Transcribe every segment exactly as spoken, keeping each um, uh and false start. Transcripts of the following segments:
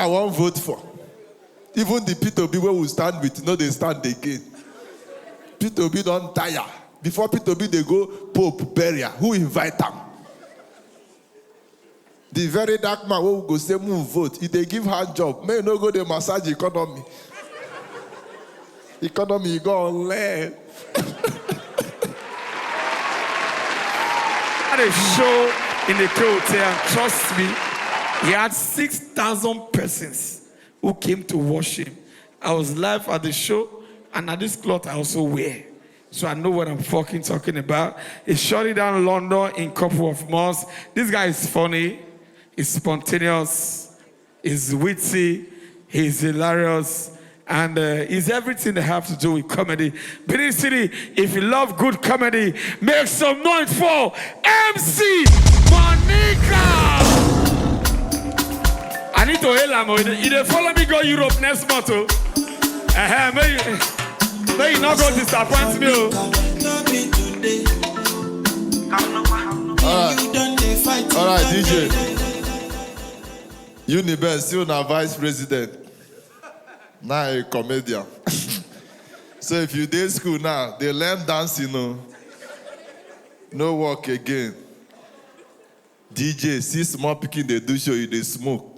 I wan vote for. Even the P two B wey we stand with, no dey stand again. P two B don tire. Before P two B dey go Pope burial, who invite am? The very dark man wey we go say move vote, e dey give hand job. Make e no go dey massage economy. Economy go on learn. Had a show in the K Hotel. Trust me, he had six thousand persons who came to watch him. I was live at the show, and at this cloth I also wear. So I know what I'm fucking talking about. He shut it down London in couple of months. This guy is funny, he's spontaneous, he's witty, he's hilarious, and uh, he's everything they have to do with comedy. Benin City, if you love good comedy, make some noise for M C Monica. I need to hail am. Oh. You dey follow me go Europe next month. Oh. Uh-huh, may you, may you not go disappoint me. Oh. All right. All right, D J. Uniben, still na vice president. Now a comedian. So if you dey school now, dey learn dancing o. No work again. D J, see small pikin dey do show, you dey smoke.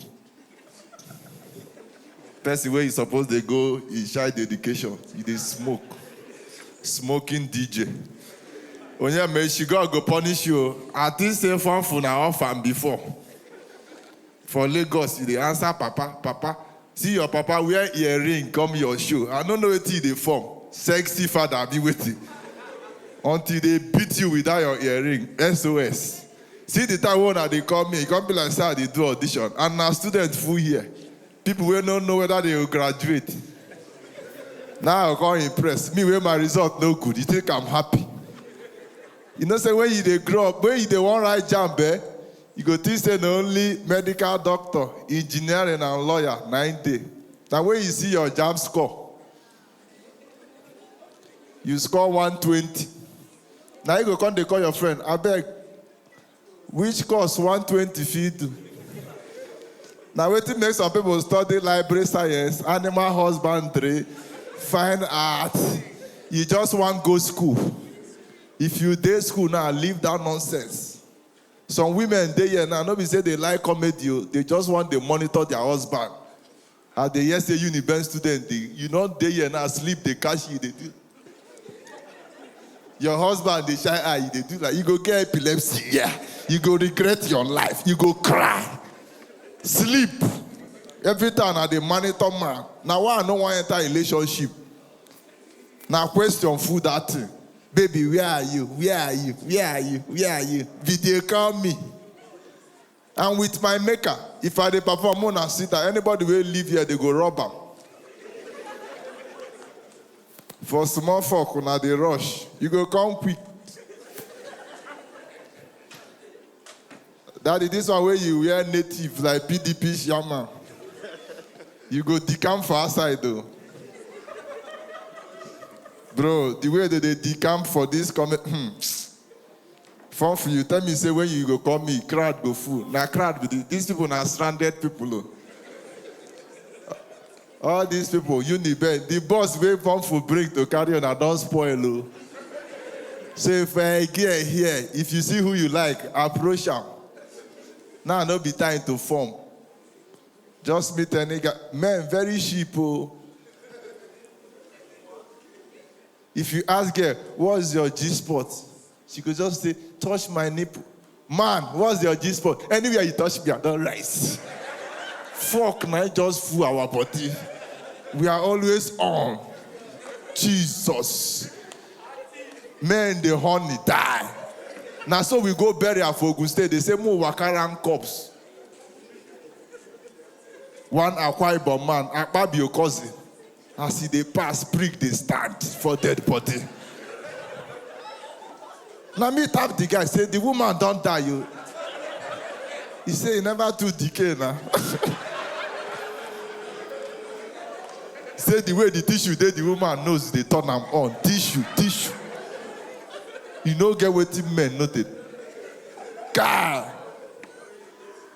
Person wey you suppose dey go in child education, you dey smoke. Smoking D J. Onyemaechi, God go punish you o. I think say Fonfo na orphan before. For Lagos, you dey answer papa, papa. See your papa wear earring come your show. I no know wetin you dey form. Sexy father abi wetin? Until they beat you without your earring. S O S. See the time wey una dey call me, e come be like say I dey do audition. And na student full here. People wey no know whether they go graduate. Now I come impress. Me wey my result no good, you think I'm happy? You know say when you dey grow up, when you dey wan write JAMB, eh, you go think say na only medical doctor, engineering and lawyer na im dey. Na when you see your JAMB score, you score one twenty. Na you go come dey call your friend, abeg, which course one twenty fit do? Na wetin make some people study library science, animal husbandry, fine art. You just wan go school. If you dey school now, leave that nonsense. Some women dey here now, no be say they like comedy o, they just wan dey monitor their husband. As they hear say Uniben student dey, you no dey here now, sleep dey catch you, dey do. Your husband dey shine eye, you dey do like, you go get epilepsy, yeah. You go regret your life, you go cry. Sleep. Every time I dey monitor man. Na why I no wan enter relationship. Na question full that thing. Baby, where are you? Where are you? Where are you? Where are you? Video call me. And with my maker, if I dey perform, una sit down. Anybody wey live here, they go rob am. For small fuck, una dey rush. You go come quick. Daddy, this one wey you wear native like P D P shaman. You go decamp for outside though. Bro, the way that they decamp for this comment, hmm. Fun for you. Tell me, say when you go call me, crowd go full. Na crowd be this. These people na stranded people. Oh. All these people, Uniben, the bus wey Fun for bring to carry una don spoil. Oh. So if I get here, if you see who you like, approach am. Now no be time to form. Just meet any guy. Men very cheap. Oh. If you ask her, what's your G spot? She could just say, touch my nipple. Man, what's your G spot? Anywhere you touch me, I don't rise. Fuck, now just fool our body. We are always on. Jesus. Men, the honey die. Now, so we go bury her for Ogun State. They say, more Wakaran cops. One Akwa Ibom man, Akpabio cousin, as he dey pass, prick dey stand for dead body. Na me tap the guy, say, the woman don die. You. He say he never too decay now. Say the way the tissue dey, the woman nose dey turn am on. Tissue, tissue. You no get wetin men no dey. Guy.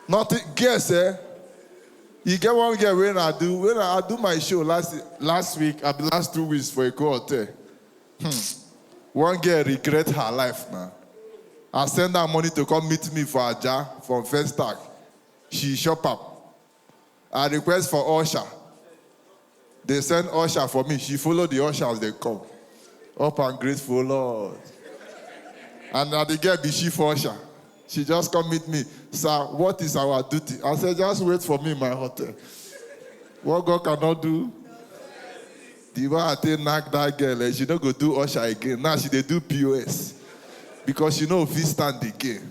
Nothing, guess, eh? E get one girl wey I do, when I do my show last, last week, abi last two weeks for Eko Hotel. Hmm. One girl regret her life now. I send her money to come meet me for Aja, from First Tag. She shop up. I request for usher. They send usher for me. She follow the ushers, they come. Up and grateful, Lord. And now the girl be she for usher. She just come meet me. "Sir, what is our duty?" I said, "Just wait for me in my hotel." What God cannot do? The way I take knack that girl, eh, she no go do usher again. Now she dey do P O S. Because she no fit stand again.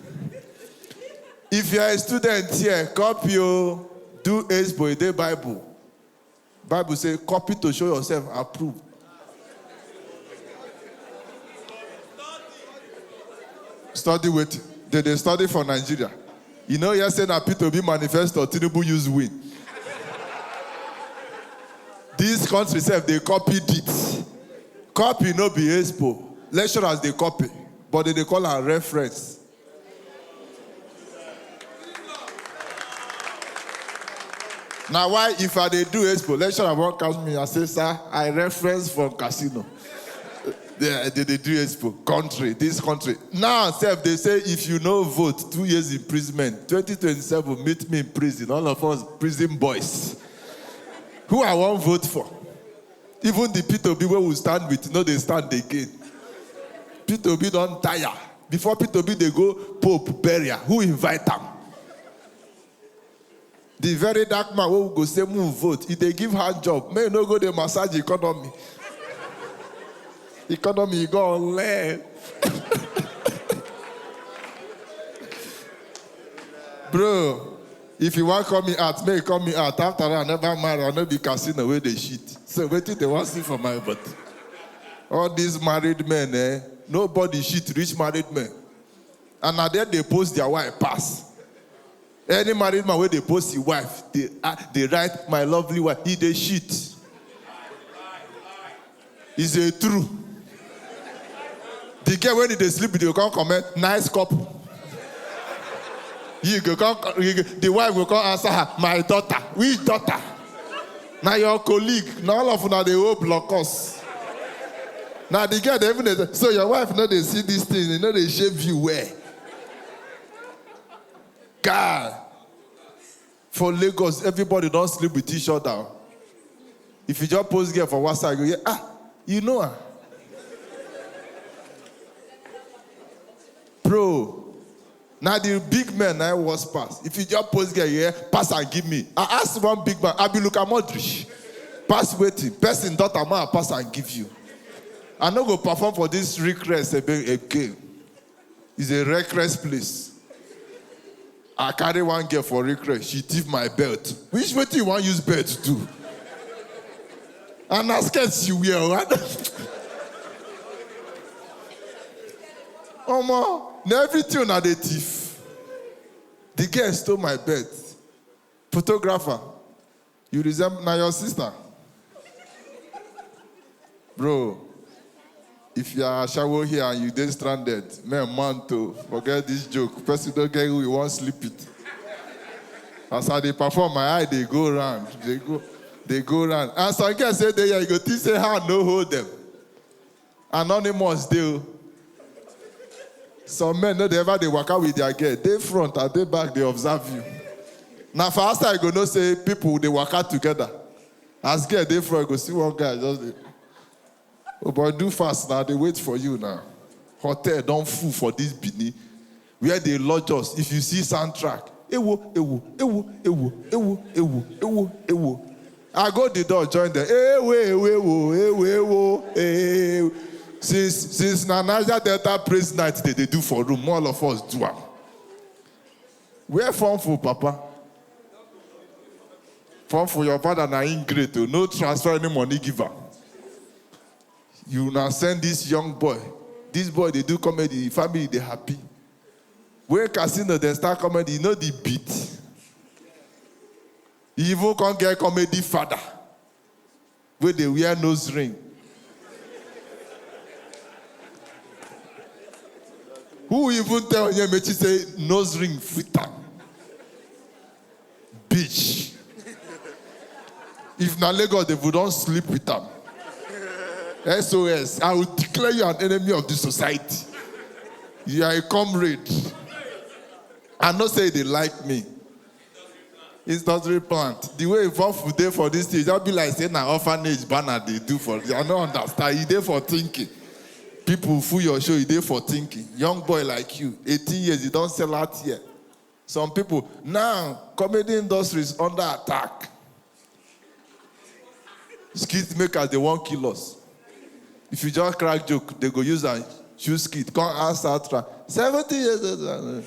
If you are a student here, copy o, do expo, e dey Bible. Bible say, "Copy to show yourself approved." Study wetin? They dey study for Nigeria. You know, you say na P two B manifesto Tinubu use win. This country sef, they copied it. Copy no be expo. Lecturers dey copy, but they dey call am reference. Now, why if I dey do expo, lecturer won't catch me, I say, "Sir, I reference from casino." Yeah, they dey do expo. Country, this country. Now, sef, they say if you no vote, two years imprisonment. Twenty twenty-seven, meet me in prison. All of us, prison boys. Who I wan vote for? Even the P two B wey we stand with, no dey stand again. P two B don tire. Before P two B dey go Pope burial, who invite am? The very dark man wey we go say move vote, e dey give hand job. May no go dey massage economy. Economy go on learn. Bro, if you wan call me out, may you call me out. After all, I never marry, I no be casino wey dey shit. So wetin they wan see for my body? All these married men, eh? Nobody shit reach married men. And na there they post their wife pass. Any married man wey dey post his wife, they, ah, they write, "My lovely wife," he dey shit. Is a true. The girl when they sleep, they come comment, "Nice couple." You go come, you go, the wife will come answer her, "My daughter." Which daughter? Now your colleague. Now all of una dey owe blockers. Now the girl dey even dey say, "So your wife no dey see this thing, you know they shave you well." God. For Lagos, everybody don't sleep with each other. If you just post girl for WhatsApp, you hear, "Ah, you know her." Bro, now the big men now was pass. If you just post girl, you hear, "Pass and give me." I asked one big man, I be Luka Modric. "Pass waiting. Person daughter man, pass and give you." I no go perform for this reckless again. It's a reckless place. I carry one girl for reckless. She thief my belt. Which wetin you wan use belt do? And na skirt she wear. What? Omo, na everything una dey thief. The girl stole my belt. Photographer, you resemble na your sister. Bro, if you are ashawo here and you dey stranded, man, man to forget this joke. Person don't get who you want sleep it. As I dey perform, my eye they go round, they go, they go round. And some girls say they, you go think say hand no hold them. Anonymous dey o. Some men no dey ever dey waka with their girl. Dey front and dey back, they observe you. Now for outside, you go know say people dey waka together. As girl dey front, you go see one guy just dey, "Oh boy, do fast now. They wait for you now." Hotel don't full for this Benin. Where they lodge us, if you see soundtrack, "Ewo, ewo, ewo, ewo, ewo, ewo, ewo, ewo." I go the door, join them. "Ewo, ewo, ewo, ewo, ewo, eh." Since, since na Niger Delta Praise Night they, they do for room, all of us do am. Where form for papa? Form for your father na ingrate o. No transfer any money give am. You now send this young boy. This boy they do comedy, family they happy. When casino they start comedy, you know the beat. You even can't get comedy father where they wear nose ring. Who even tell Onyemechi say nose ring fit am? Bitch. If na Lagos, they would don sleep with am. S O S, I will declare you an enemy of the society. You are a comrade. I know say they like me. It's not replant. The way Vofu dey for this thing, just be like say na orphanage banner they do for. I don't understand. You dey for thinking. People full your show, you dey for thinking. Young boy like you, eighteen years, you don't sell out here. Some people now, comedy industry is under attack. Skit makers, they won't kill us. If you just crack joke, they go use and shoot skit. Come ask Satra. Seventy years old.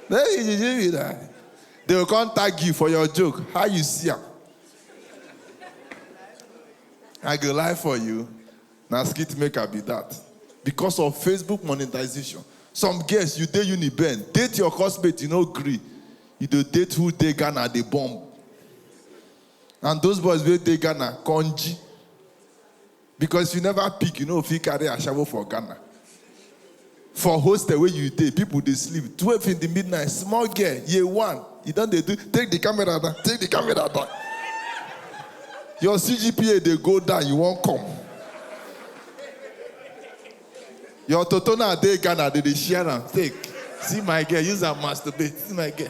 Then you give me that. They will come tag you for your joke. How you see am? I go lie for you. Now skit maker be that. Because of Facebook monetization. Some girls, you dey Uniben, date your classmate, you no gree. You dey date who dey Ghana, dey bomb. And those boys wey dey Ghana, konji. Because you never pick, you know, if you carry ashawo for Ghana. For hostel where you dey, people dey sleep. Twelve in the midnight, small girl, year one. You don't dey do, take the camera down, take the camera down. Your C G P A dey go down, you won't come. Your toto now dey Ghana, they dey share am. Take. See my girl, use am masturbate. See my girl.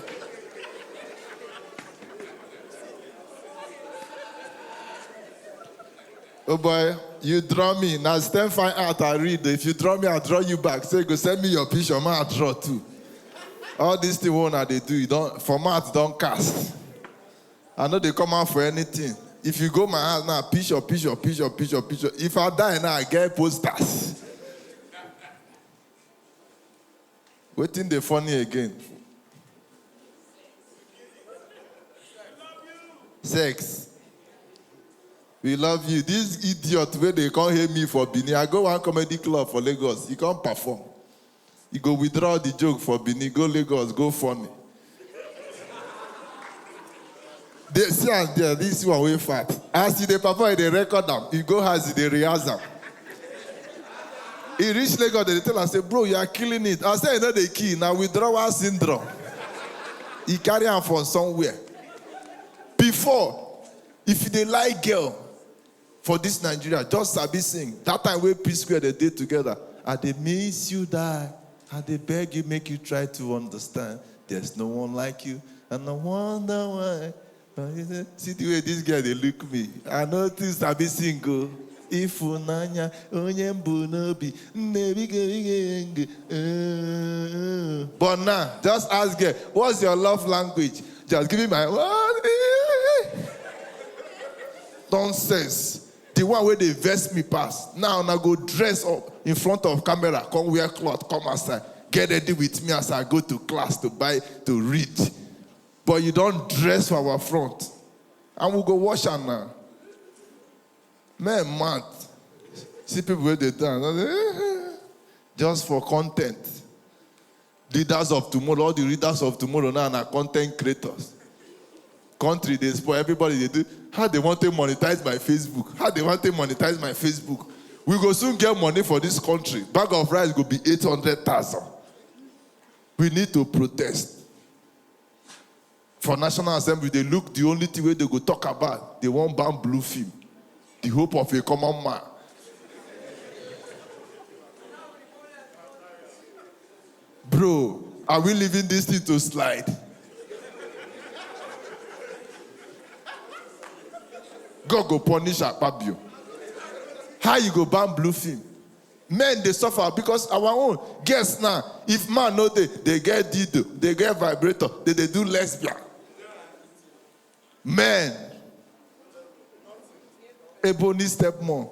Oh boy, you draw me. Now stand fine out, I read. If you draw me, I draw you back. Say, go send me your picture, man, I draw too. All this thing one I dey do, you don't format, don't cast. I know they come out for anything. If you go my house now, picture, picture, picture, picture, picture. If I die now, I get posters. Wetin dey funny again? Sex. We love you. This idiot wey dey come hate me for Benin. I go one comedy club for Lagos. He come perform. He go withdraw the joke for Benin, go Lagos, go funny. They see am there, this one wey fat. As he dey perform, he dey record am. He go house, he dey rehearse am. He reach Lagos, they tell am say, "Bro, you are killing it." I say, "You know the key, now withdrawal syndrome." He carry am from somewhere. Before, if you dey like girl for this Nigeria, just sabi sing. That time wey P Square dey dey together, "I dey miss you die. I dey beg you, make you try to understand. There's no one like you, and I wonder why." But you say, see the way this girl dey look me. I no too sabi sing o. Ifunanya, onye m bu n'obi, nne biko, biko, biko, eh. But now, just ask girl, "What's your love language?" Just give me my one. Nonsense. The one wey dey vex me pass. Now, now go dress up in front of camera, come wear cloth, come outside. Get ready with me as I go to class to buy, to read. But you don't dress for our front. And we go wash am now. Men mad. See people wey dey dance. I say, just for content. Leaders of tomorrow, all the leaders of tomorrow now are content creators. Country dey spoil, everybody dey do. How they want to monetize my Facebook? How they want to monetize my Facebook? We go soon get money for this country. Bag of rice go be eight hundred thousand. We need to protest. For National Assembly, they look, the only thing wey they go talk about, they wan ban blue film. The hope of a common man. Bro, are we leaving this thing to slide? God go punish Akpabio. How you go ban blue film? Men dey suffer because our own girls now, if man no dey, they get dildo, they get vibrator, they dey do lesbian. Men, Ebony stepmom.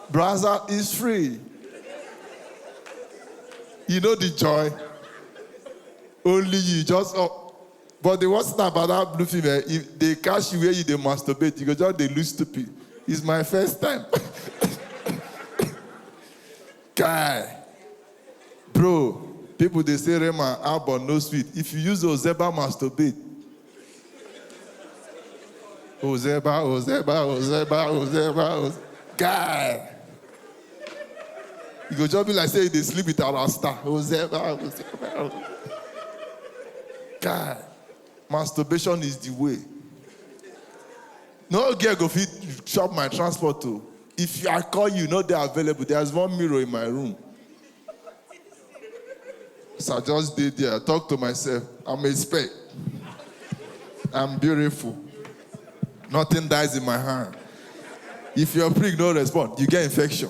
Brother is free. You know the joy. Only you just up. But the worst thing about that blue film, eh, if they catch you where you dey masturbate, you go just dey look stupid. It's my first time. Guy, bro, people dey say Rema album no sweet. If you use Ozeba masturbate, Ozeba, Ozeba, Ozeba, Ozeba, Oze-, guy, you go just be like say you dey sleep with a rasta. Ozeba, Ozeba, Oze-, guy, masturbation is the way. No girl go fit chop my transport o. If I call you, no dey available. There's one mirror in my room. So I just dey there, I talk to myself. I'm a spec. I'm beautiful. Nothing dies in my hand. If your prig no respond, you get infection.